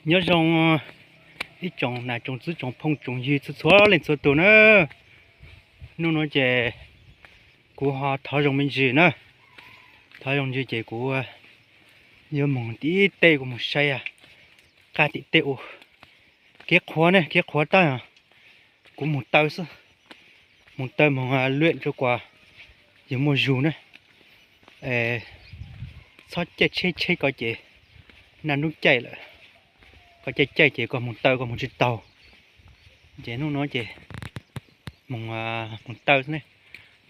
Nyob zoo ib tsoom nam tsoom txwv tsoom phooj tsoom ywg txhua txhua leej txhua tus na. Hnub no ces kuv ho thov zoo me ntsis na, thov zoo ntsis ces kuv yuav moog tim tej kuv moog saib, qab tim tej u, kev qhuav ne, kev qhuav tab kuv moog taw xwb, moog taw moog luam rua kuas yug muaj zug na. Txhob caij tsheb, tsheb ko ces naj nub caij lawm, koj caij caij ces koj moog taw koj moog tsis taug. Ces hnub no ces moog taw xwb ne,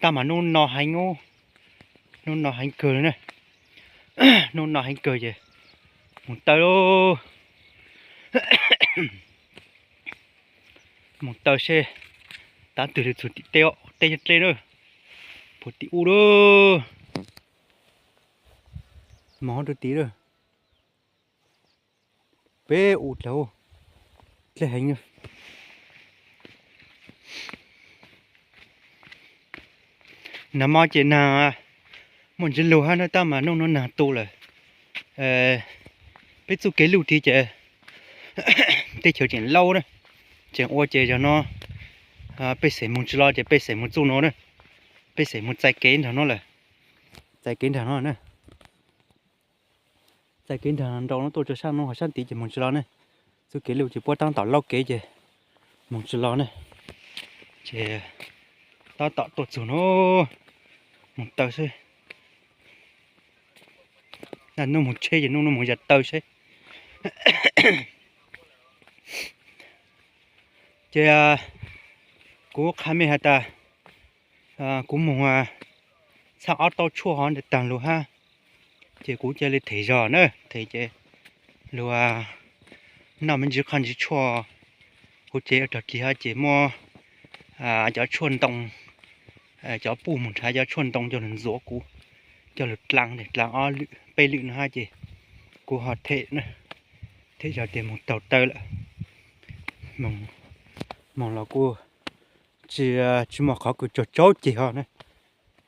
tab mas nub no heev, nub no heev kawg na, nub no heev kawg ces moog taw lauj, moog taw seb tav twg lug txug tim tej, tej nyob dleb na, puag tim ub lauj, moog rua tim lawm, peb u dlawg, dleb heev. Nag mo ces nag muaj ntsis lug hab na, tab mas nub no nag tu lawm. Peb txuj kev luj tid ces teb chaws tseem laub na, tseem ua ces yog no pej xeem moog tsis los ces pej xeem moog txuj no na, pej xeem moog txais kev nrag no lawm, txais kev nrag no na, txais kev nrag nraud no tuaj rua sab no, ho sab tid ces moog tsis los ne. Txuj kev luj ces puab taab tom laub kev ces moog tsis los ne. Ces taab tom tuaj txug no, moog taw seb, nub moog tsheb ces nub no moog yog taw seb. Ces kuv qha mej has tas kuv moog txhaj ob tauj tshuaj hov ntawd taag lug hab, ces kuv ca le them zog na, them ces lug noj me ntsis qhov ntsis tshuaj. Kuv tsev ua rog kis hab ces muab cov tshuaj ntoo, cov puj moog nrhav cov tshuaj ntoo coj lug ntxuav kuv, coj lug dlaa, dlaa ob lwm peb lwm no hab ces kuv ho them, them zog tias moog taug taw lawm, moog los kuj tsis, tsis muaj qhov kws tsaug tsaug ceg hov na,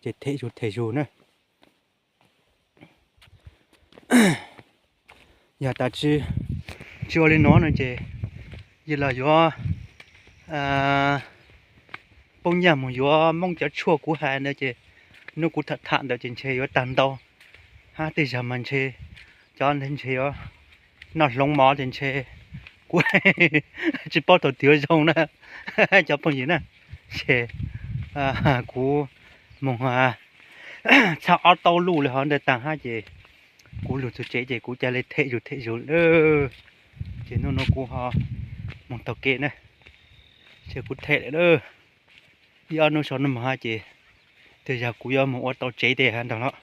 ces them zug them zug na. Yog tas tsis ua li no no ces yog los yuav poob nyaj moog yuav Moob cov tshuaj kuv has ntawd ces nub kuv tham tham ntawd ces ntshe yuav tag ntau, hab tej zag mas ntshe cov ntawd ntshe yuav noj hloov mov ces ntshe kuv tsis paub thaum twg yuav zoo na cov phooj ywg na. Ces kuv moog txhaj ob tauj luj li hov ntawd taag hab ces kuv lug txug tsev ces kuv ca le them zug them zug lawm. Ces nub no kuv ho moog taug kev na, ces kuv them lawm, ib ob nub sau nub moog hab ces tej zag kuv yuav moog ua tau tsev tej hab ntag los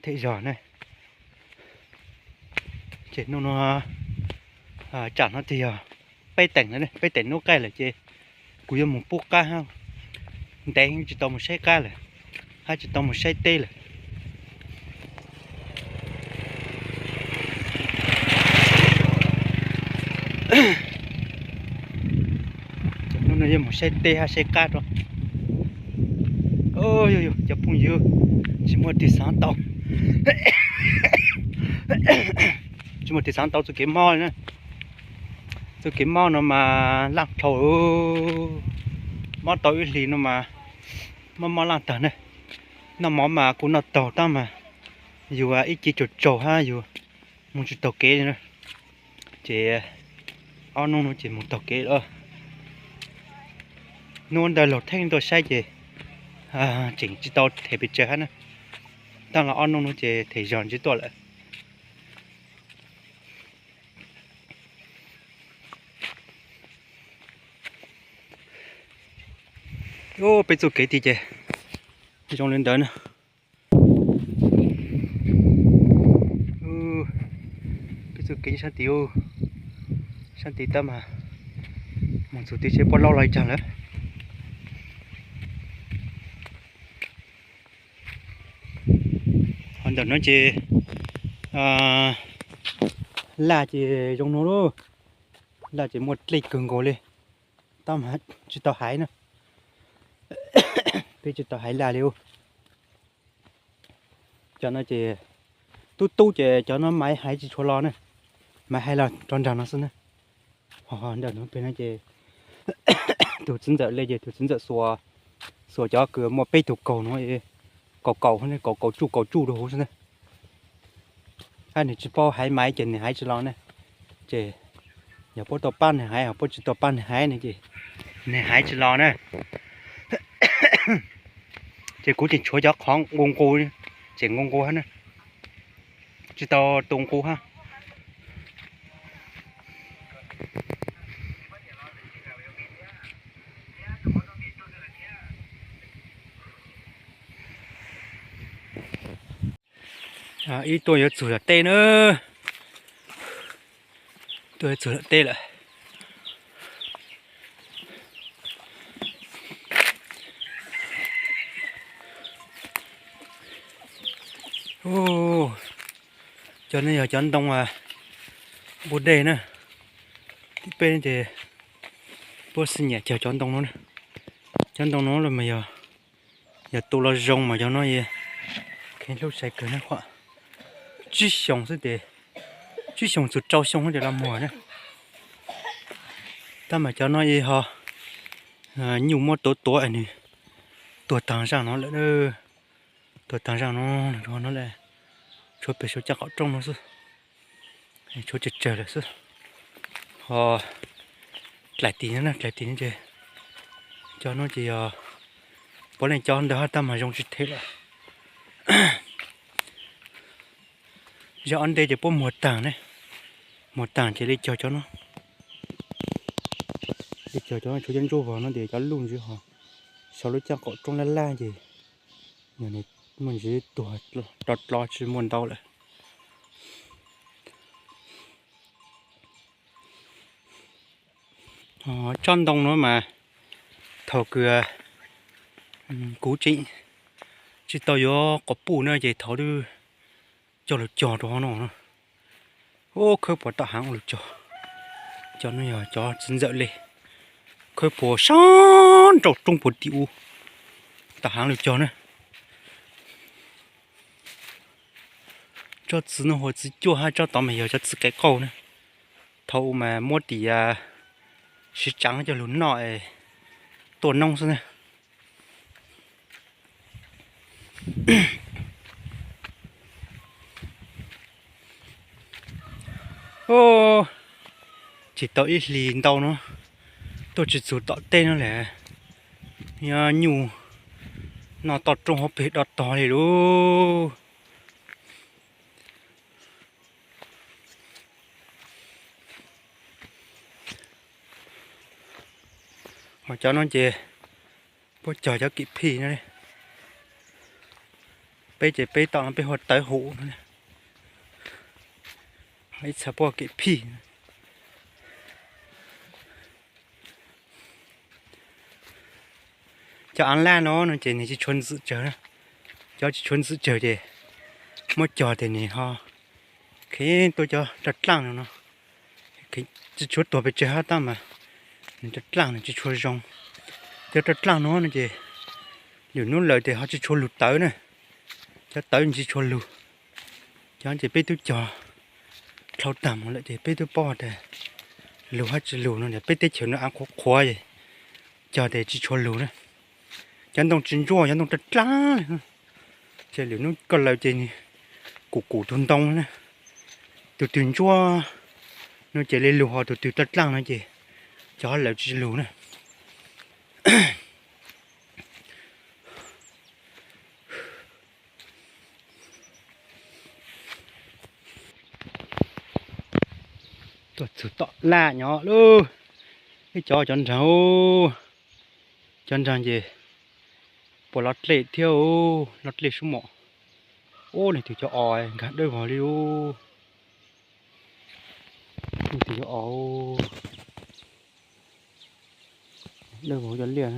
them zog na. Ces nub no tsam no twb yog peb teem, peb teem nub qaij lawm ces kuv yuav moog pub qab hab, ntev tsis tau moog saib qab lawm, hab tsis tau moog saib teb lawm. Nub no yuav moog saib teb hab saib qab rua. Cov phooj ywg, tsis muaj tug xaav tau, tsis muaj tug xaav tau txuj kev mob li na. Txuj kev mob no mas laaj dhau, mob tau ib hlis no mas mob mob laaj taag ne. Noj mov mas kuv noj taug tab mas yus ib ce tsaug tsaug hab yus moog tsis taug kev li na. Ces ob nub no ces moog taug kev lawm. Nub ntawd laug theej tuaj saib ces tseem tsis tau them pes tsawg hab na. Tab los ob nub no ces them zog ntsis tuaj lawm. Peb txuj kev tid ces zoo li ntawd na. Peb txuj kev sab tid, sab tid tab mas moog txug tid seb puab laub los ib tsag lawm. Ho ntawm no ces laj ces zoo no lauj, laj ces muaj dlej kawg nkaus li, tab mas tsis tau haiv na, peb tsis tau haiv laj li. Cov no ces tub tub ces cov no mas haiv tsis tshua los na. Mas hais los rau nram no xwb na. Ho nram no pem no ces tus txiv ntxawm li ces tus txiv ntxawm xuas, xuas cov kws muaj peb tug kaus no, kaus kaus, kaus kaus tsuj kaus tsuj rau hauv xwb na. Hab nws tsis paub haiv mas ces nws haiv tsis los na. Ces yog puab tau pab nws haiv, ho puab tsis tau pab nws haiv no ces nws haiv tsis los na. Ces kuv tseem tshuav cov qhov nqus nqus, tseem nqus nqus hab na, tsis tau tu nqus hab. Ib tuaj yuav txug tom teb na, tuaj yuav txug tom teb lawm. Cov no yog cov ntoo npua dej na. Tim peb ces puab xi nyiam cog cov ntoo no. Cov ntoo no los mas yog, yog tu los zoo mas cov no kheev hlub sai kawg na, tsib xyoos xwb ces, tsib xyoos txug rau xyoo ces los muag na. Tab mas cov no ho nyuj muab tuav tuav nws tuag taag zaj no lawm. Tuag taag zaj no, no lawm, tshuav pem saum caj qaum rooj no xwb. Tshuav tsawg tsawg lawm xwb. Ho dlaim tim no, dlaim tim no ces, cov no ces yog puav leej cov ntawd hab tab mas zoo tsis them lawm. Zaj ob ntej ces puab muag taag ne, muag taag ces li cog cov no, li cog cov no tshuav cov ntsuab vog no ces cov luj ntsis ho saum lub caj qaum rooj laj laj ces muaj ntsis tuag dlo dlo tsis muaj ntau lawm. Tsob ntoo no mas thaum kws kuv tseem tsis tau yuav quas puj na ces thaum twb coj lug cog rau hov no, khawb puas tom haav ua lug cog. Cov no yog cov txiv ntxawm li, khawb puas sab nraum roob puag tim u tom haav lug cog na. Tsob txiv no hu ua txiv cuaj hab tsob tod mas yog cov txiv kaim qauj na. Thaum u mas muab tim siv tsaav coj lug noj tuaj noob xwb na. Tsis tau ib hlis ntau no tuaj tsis txug tom teb no lawm, nyob nyuj noj toj roob hauv pes do tog li lauj. Ho cov no ces puab cog cov kem phij no, peb ces peb tom no peb hu ua tawv hum no, ib txha puab kem phij. Cov aav laj no no ces nws tsis tshuav ntxwm tsawg, cov tsis tshuav ntxwm tsawg ces muab cog tes nws ho kheev tuaj cov raj dlaaj no no, tsis tshuav tuag pes tsawg hab tab mas nws raj dlaaj nws tsis tshua zoo. Cov raj dlaaj no no ces lwm hnub lawm tes ho tsis tshua lug tawv na, cov tawv tsis tshua lug. Cov ces peb twb cog dlhau taag moog lawm ces peb twb paub tas lug hab tsis lug no, peb teb chaws no aav qhuav qhuav es cog tes tsis tshua lug na. Cov ntoo tsis ntsuab, cov ntoo raj dlaaj li, ces lwm hnub koj lawm ces nws kum kum tug ntoo na. Tus twg ntsuab no ces li lug, ho tus twg raj dlaaj no ces cov lawm tsis lug na. Tuaj txug tom laj nyob lauj. Ib cov cov nraag, cov nraag ces puas lov dlej thiab, lov dlej sub mom. Ub, leej twg cov os nkag dawb vog li ub. Leej twg cov os, dawb vog cov liaj.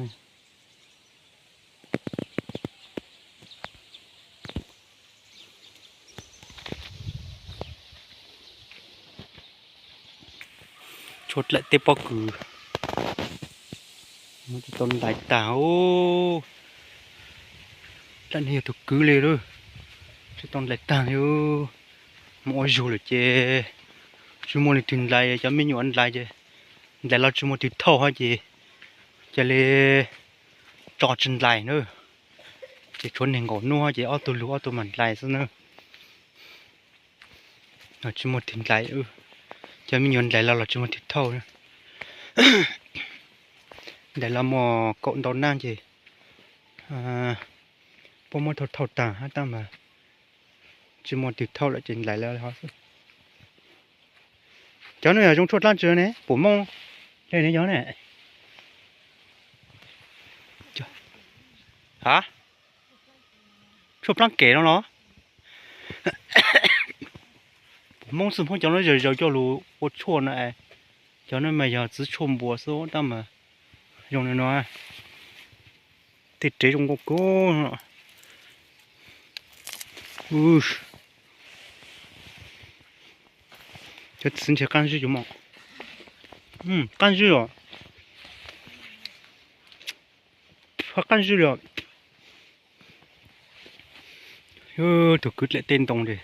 Tshuav dlaim tej pob kws, tsis tau ntais taag. Dlaim no yog tug kwv li lauj, tsis tau ntais taag li. Moog ua zug lawm ces Tsis muaj leej twg nplais, cov me nyuam nplais ces nplais los tsis muaj twg thauj hab ces cia li tso tsis nplais na. Ces tshuav neeg nkaum nub ces ob tug lug ob tug mas nplais xwb na. Tsis muaj twg nplais, cov me nyuam nplais los los tsis muaj twg thauj. Nplais los muaj kaum ntau nab ces puab muab thauj thauj taag hab tab mas tsis muaj twg thauj lawm ces nplais lawm hov xwb. Cov no yog zoo tshuaj dlaab tsi ne? Pum Moob le ne cov ne? Ha? Tshuaj plaab kem no los? Pum Moob xwb, Hmoob cov no zaws zaws coj lug ua tshuaj no. Cov no mas yog txiv tshuaj npua xwb tab mas zoo no. Tej tsev zoo nkauj kawg. Cov txiv ntshe qaab zwb cov mos. Qaab zwb os. Qaab zwb li os. Tug kwv dlaim tej ntoo es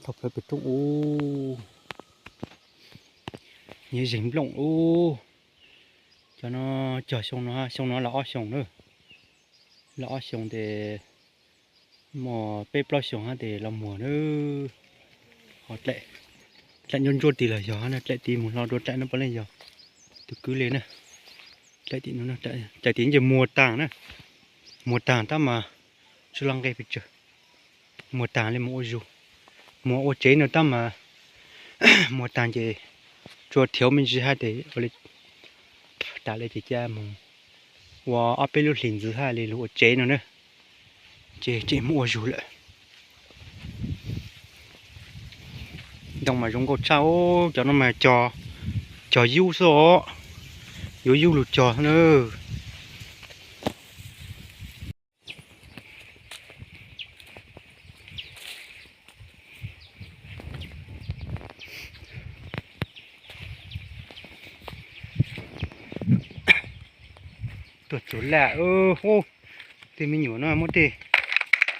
thauj plawv pem roob ub. Nyiav zeeg nplooj ub. Cov no cog xyoo no, xyoo no los ob xyoos na. Los ob xyoos tes muaj peb plaub xyoos hab tes los muag na. Ho dlaim ntsuab ntsuab tid los yog na, dlaim tid mus hlo dua dlaim no puav leej yog tug kwv li na. Dlaim tid, dlaim tid ces muag taag na. Muag taag tab mas tsi loj nqe pes tsawg. Muag taag li mus ua zug, mus ua tsev no tab mas muag taag ces tsuas thiav me ntsis hab tes ua li tas li ces ca mus ua ob peb lub hlis ntxiv hab li lug ua tsev no na. Ces tseem mus ua zug lawm. Ntoo mas zoo nkauj tshaj, cov no mas cog yub xwb os, yuav yub lug cog na. Tuaj txug laj, tej me nyuam no muab tej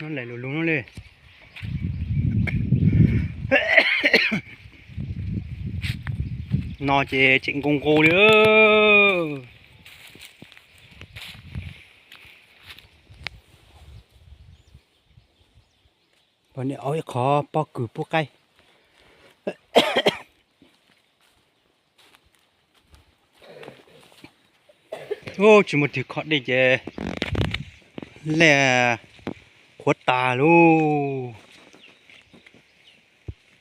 no lais lug lug no le. No ces tseem nkaus nkaus li. Niam auv ib qhov pob kws pub qaib. Tsis muaj twg kho dej ces liaj qhuav tag lauj.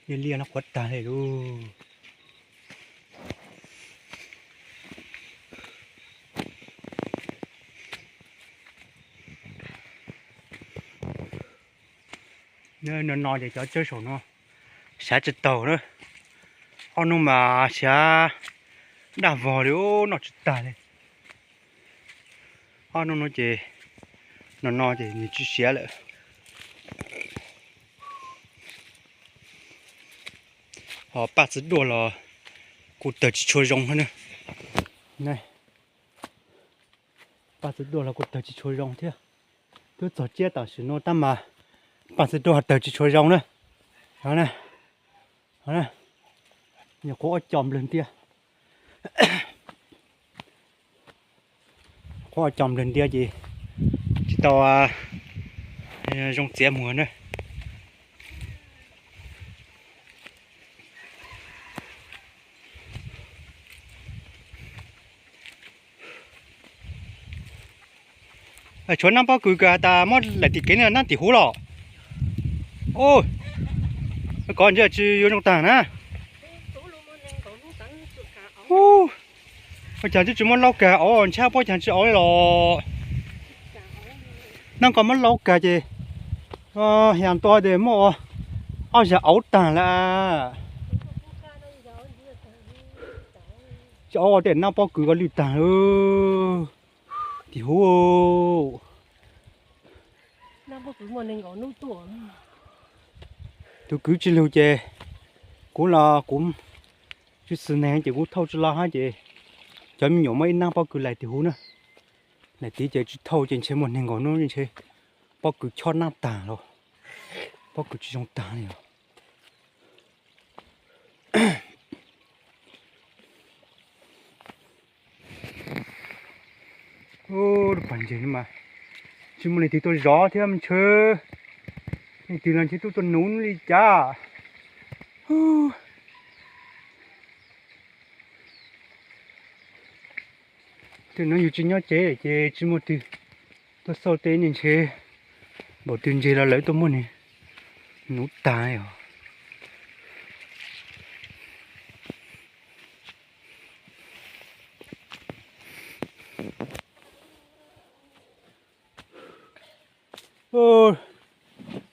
Liaj liaj no qhuav tag li lauj. No no ces cov tsawb saum no sav tsis taug na. Ob nub mas sav daj vog li, noj tsis tag li. Ob nub no ces, no no ces nws tsis siav lawm. Ho paj txiv duaj los kuj tawg tsis tshua zoo na. Paj txiv duaj los kuj tawg tsis tshua zoo thiab. Twb txog tsiab tam sim no tab mas paj txiv duaj tawg tsis tshua zoo na. Nyuam qhuav ob co nplawg ntiab. Qhuav ob co nplawg ntiab ces tsis tau zoo txiav muag na. Tshuav nab pob kws kws has tas muab laim tim kev ne, nab tim huv los. Kov ntsia tsis yuav zoo tag na. Ua cas twb tsis muab laub kag auv, ntshab puab caag tsis auv li los. Nab koj muab laub kag ces, has ntua tes muab ua ob zag auv tag lawm. Tsis auv tej nab pob kws koj lwj tag lawm. Tim huv. Tus kwv tsis lug ces kuv los kuv tsis xwm neeg ces kuv thauj tsis los hab ces cov me nyuam muab ib nab pob kws laim tim huv na. Laim tid ces tsis thauj ces ntshe muaj neeg nkaum nub ntshe pob kws chob nab tag los, pob kws tsis zoo tag li os. Ntses no mas tsis muaj leej twg tuaj zov thiab mas ntshe leej twg los ntshe tuaj tuaj nuv li cas. Tej no yus tsis nyob tsev lawm ces tsis muaj twg tuaj xauj tej ne, ntshe npaum twg ntses los lawv tuaj muab nws nuv tag os.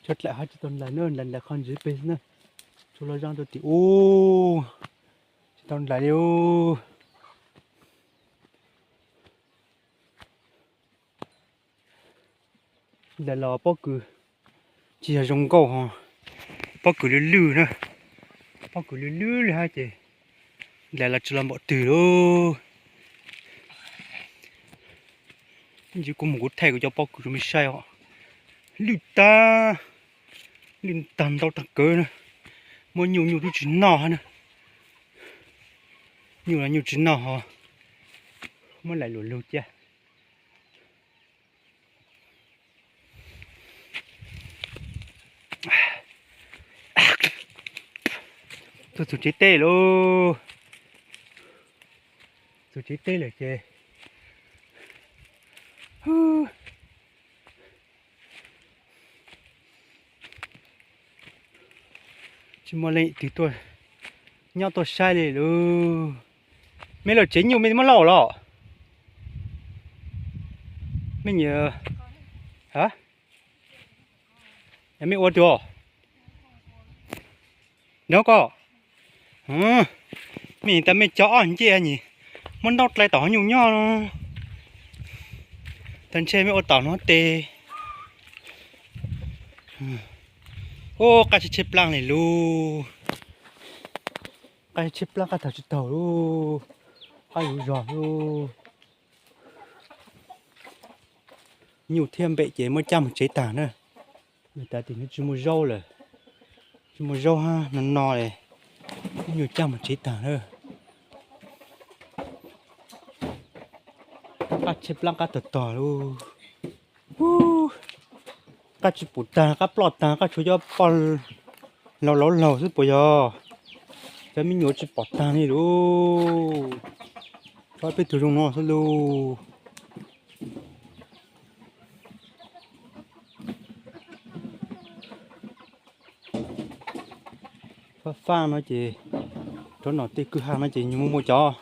Tshuav dlaim ho tsis tau dlaim na, dlaim dlaim qhov ntsis pem xwb na. Tshuav los zaaj rau tim ub, tsis tau dlaim li. Dlaim los pob kws tsis yog zoo nkauj ho, pob kws lwj lwj na, pob kws lwj lwj li hab ces dlaim los tsis los npaum twg lauj. Ib ntsis kuv mus kuv thaij kuv cov pob kws rau mej saib os. Lwj tag, lwj tag ntau tag kawg na. Muab nyuj nyuj twb tsis noj hab na. Nyuj los nyuj tsis noj ho muab laim luam lug cia. Tuaj txug tsev teb lauj. Txug tsev teb lawm ces tsis muaj leej twg tuaj nyob tuaj saib li lauj. Mej lawm tsev nyuj mej muab lauj los? Mej nyiam, a, mej ua twg os? Nyob koj, mej tas mej cov ob ncej nyiam muab ntaub dlai tom hauv nyuj nyob. Tas ntshe mej ua tom no tes. Ub, qab tsheb tsheb plaab li lauj. Qab tsheb plaab qab taug tsis taug lauj. Qab yuav zog lauj. Nyuj thiab npem ces muab cab mus tsev tag na. Nws tas tim no tsis muaj zaub lawm, tsis muaj zaub hab no no li, nyuj cab mus tsev tag na. Qab tsheb plaab qab tog tog lauj. Qab tsis pum tag, qab ploj tag, qab tshuav cov poj laug laug laug xwb puas yog? Cov me nyuam tsis pom tag li lauj. Tsuas peb tug zoo no xwb lauj. Fab fab no ces rov nom tej kwj ha no ces nws muaj muaj cov,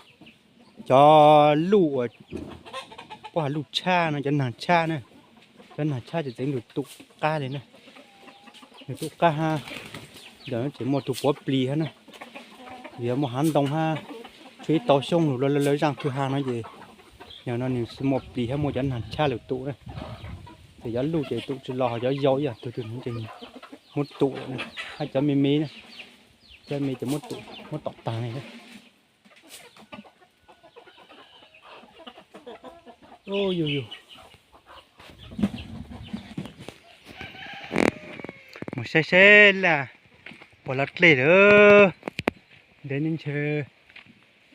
cov luj uas, puab has luj tshab no, cov nag tshab na. Cov nag tshab ces txeev lug tum qab li na. Lug tum qab hab, ntawm no ces muaj tug puav plis hab na. Yog muaj hav ntoo hab tshuav ib tauv xyoob lug lawv zaaj kwj ha no ces yog no nws muaj plis hab muaj cov nag tshab lug tum na. Ces cov luj ces tum tsis los, ho cov yau ib yam tug twg ces muab tum lawm na. Hab cov me me na, cov me ces muab tum muab tom tag li na. Yug yug, mus saib saib laj puas los dlej lawm. Ntev ne ntshe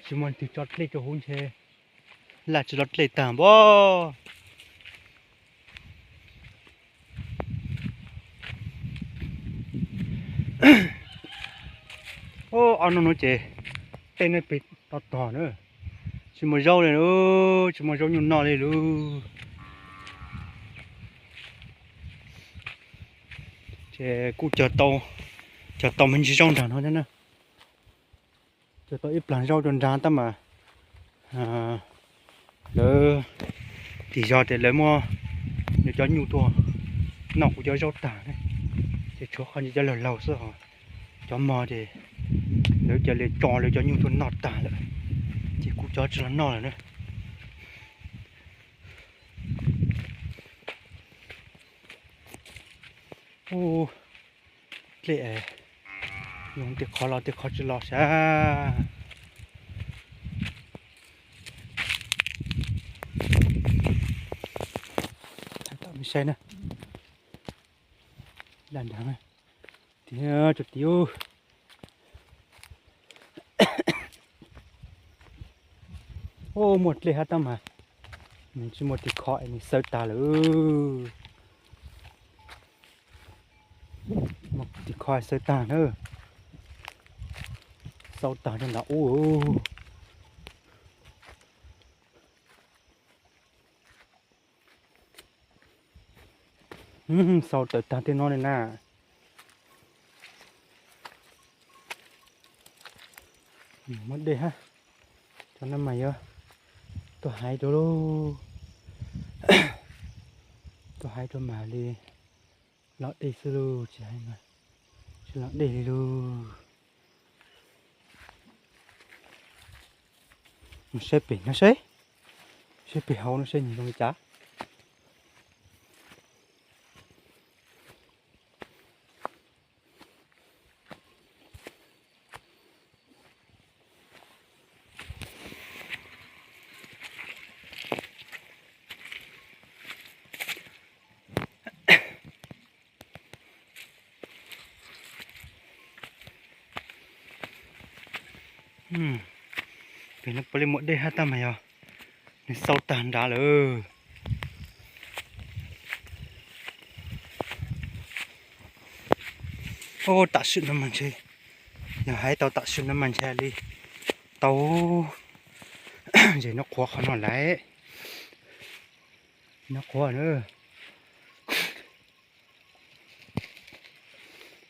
tsis muaj leej twg tso dlej rau huv ntshe laj tsis los dlej tag npab. Ob nub nuav ces tej no pem tog tog na, tsis muaj zaub li lauj, tsis muaj zaub nyuj noj li lauj. Ces kuj cog tau, cog tau me ntsis zaub nraag no thiab na. Cog tau ib plaag zaub rau nraag tab mas lawv, tim zog tias lawv muab lawv cov nyuj tuaj noj kuv cov zaub tag ne, ces tshuav qhov ntsis cov laug laug xwb os. Cov mog ces lawv cia li tso lawv cov nyuj tuaj noj tag lawm, ces kuv cov tsis los noj lawm na. Ub, dlej, yog tej qhov los tej qhov tsis los sab. Saib na, laj nraag, tim, tim. Ub, muaj dlej hab tab mas Nws tsis muaj tis kho es nws xaw tag lawm. Muaj tis kho xaw tag na. Xau tag rau nram ub. Xau tawm tag tej no li na. Muab dej hab, cov no mas yuav tuaj haiv rau lauj. Tuaj haiv rau mas li los dej xwb lauj, tsis haiv mas tsis los dej li lauj. Mus saib pem no saib, saib pem hauv no saib nws zoo li cas. Pem no puav leej muaj dej hab tab mas yog nws xau tag nrad lawm. Tam sim no mas ntshe, yog haiv tau tam sim no mas ntshe li tau, zem no qhuav qhov no lawm, no qhuav na.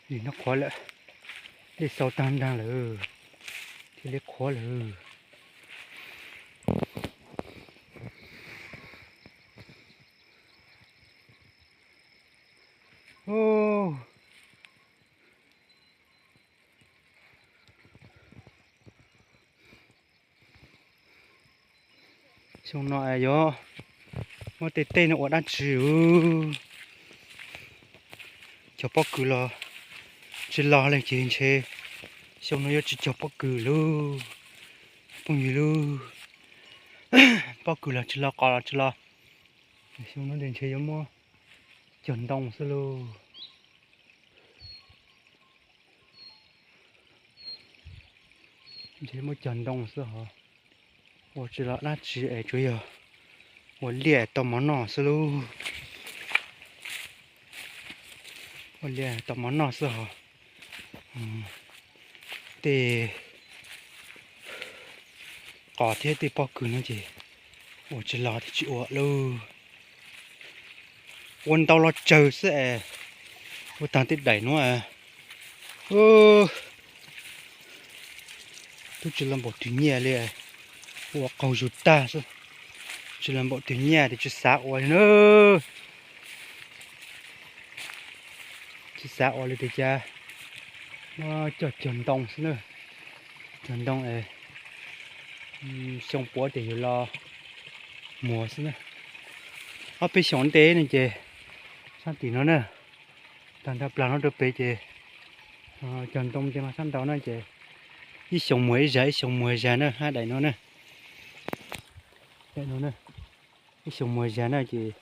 Nim no qhuav lawm, dej xau tag nrag lawm, thiaj li qhuav lawm. Xyoo no es yuav muab tej teb no ua dab tsi? Cog pob kws los tsis los li ces ntshe xyoo no yuav tsis cog pob kws lauj, phooj ywg lauj. Pob kws los tsis los, qos los tsis los, xyoo no ntshe yuav muab cog ntoo xwb lauj. Ntshe muab cog ntoo xwb hos, ua tsis los dab tsi es tsuas yog ua liaj tau mov noj xwb lauj. Ua liaj tau mov noj xwb hos, tej qos thiab tej pob kws no ces ua tsis los ces tsis ua lauj. Ua ntau los tsawg xwb es ua tag tej daim nuav. Twb tsis los npaum twg nyiaj li, ua qaug zug tag xwb. Tsis los npaum twg nyiaj ces tsis xav ua li na. Tsis xav ua li ces cas muab coj cog ntoo xwb na. Cog ntoo es xyoo puav ces yus los muag xwb na. Ob peb xyoos ntev no ces sab tim no na, tag nrho plag no rau pem ces cog ntoo ces mas sab ntau na ces ib xyoos muag ib zag, ib xyoos muag zag na hab daim no na. Daim no na, ib xyoos muag zag na ces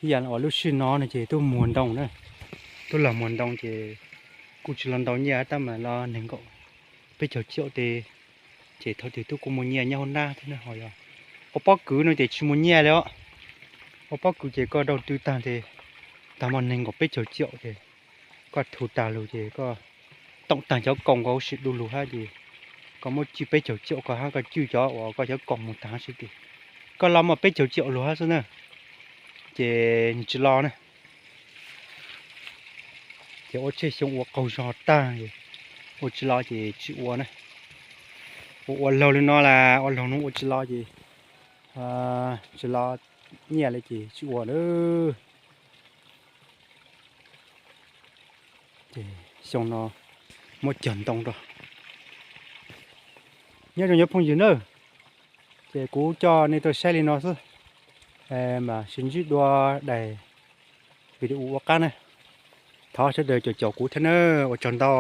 ib yam uas lub sij no no ces tub muag ntoo na, tub los muag ntoo ces kuj tsis los ntau nyiaj tab mas los nees nkaum peb caug ciaum tes, ces thaum twg tub kuj muaj nyiaj nyob hauv nab thiab na. Ho yog ua pob kws no ces tsis muaj nyiaj li os. Ua pob kws ces koj daug tw tag ces tag mas nees nkaum peb caug ciaum ces koj thu tag lug ces koj toom tag cov koos koj huv si du lug hab ces koj muab cwj peb caug ciaum koj hab koj cwj cov uas koj cov koos mus tag hab si tes koj los muaj peb caug ciaum lug hab xwb na. Ces nws tsis los na. Ces ua tshej xyoo ua qaug zog tag, ua tsis los ces tsis ua na. Ua ua laug li no las ua laug no ua tsis los ces tsis los nyiaj li ces tsis ua na. Ces xyoo no muab cog ntoo rau. Nyob zoo cov phooj ywg nawb, ces kuv coj nej tuaj saib li no xwb, mam sib ntsib dua daim video ua qab na. Thov sawv daws caum caum kuv thiab nawb, ua tsaug ntau.